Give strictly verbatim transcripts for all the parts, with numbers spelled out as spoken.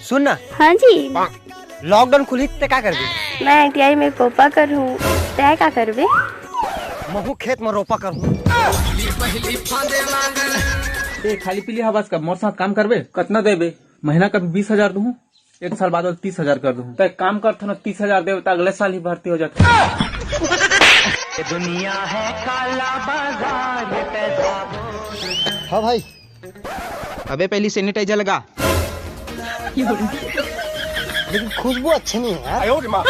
सुन ना। हाँ जी। लॉकडाउन खुलही ते का करबे? मैं आई टी आई में पोपा करहूँ, तै का करबे? महू खेत में रोपा करहूँ। ए, खाली पीली हवस का, मोर साथ काम करबे? कतना देबे? महीना का बीस हजार दूँ, एक साल बाद तीस हजार कर दूँ। तै काम करथो ना, तीस हजार देबे त अगले साल ही भर्ती हो जाथे। हाँ भाई। अबे पहली सैनिटाइजर लगा। लेकिन खुशबू अच्छी नहीं है यार।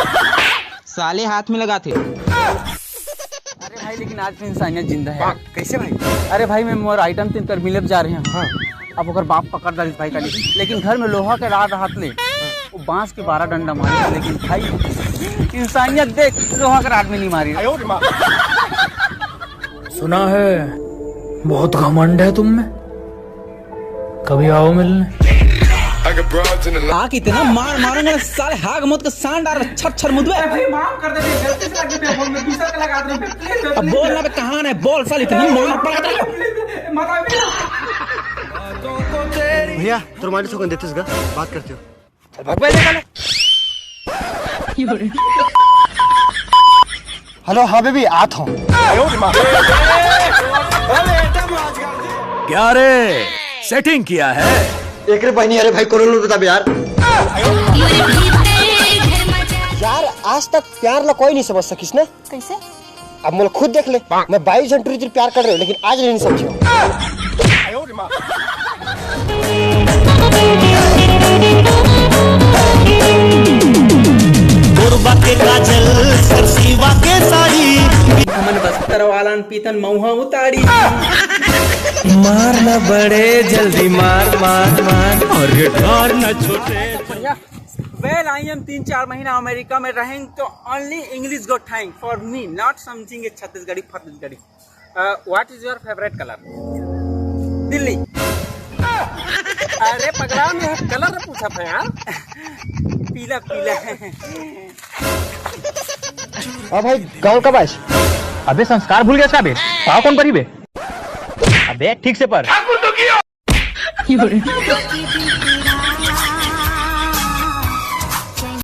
साले हाथ में लगाथे। अरे भाई, लेकिन आज भी इंसानियत जिंदा है। कैसे भाई? अरे भाई, मैं मोर आइटम तीन कर मिले जा रहे हैं। हाँ। अब ओकर बाप पकड़ डालिस भाई काली, लेकिन घर में लोहा के राड रहत ले वो बांस के बारह डंडा मारे, लेकिन भाई इंसानियत देख, लोहा के राड में नहीं मारी। सुना है बहुत घमंड है तुम में, कभी आओ मिलने। आके इतना मार मारूंगा ना साले, हाग मत के सांड डार छर छर मुदवे। भाई माफ कर दे, गलती से लग गया, बोल, मैं दूसरा का लगा दूं, please, अब बोल ना बे, कहाँ है, बोल साले, इतना मार पड़ा। भैया, तोर मालिश होकन देतीस गा, बात करते हो। चल भाग बे, निकल। हेलो, हाँ बेबी, आत हूँ। क्या रे, सेटिंग किया है? एकरे बहिनी, अरे भाई, कोनो लोग बता बे यार। यार, आज तक प्यार ला कोई नहीं समझ सकिस ना। कैसे? अब मोला खुद देख ले, मैं बाईस झन टूरी तीर प्यार कर रहे हो, लेकिन आज नहीं समझे। गोरबा के काजल, सरसीवा के साड़ी। हमन बस्तर वाला पीतन मऊहा उतारी। मार ना बड़े जल्दी, मार, मार, मार। और ये ढार ना छोटे। भैया, well, I am तीन चार महीना अमेरिका में रहें तो only English go thank for me, not समझेंगे Chhattisgarhi फत्तीसगढ़ी। Uh, what is your favourite colour? Delhi. अरे पगला, मैं कलर पूछा था यार। पीला पीला। अब भाई गाँव कब आइस? अबे संस्कार भूल गया इसका बे। पाव कौन परी बे? अबे ठीक से पर।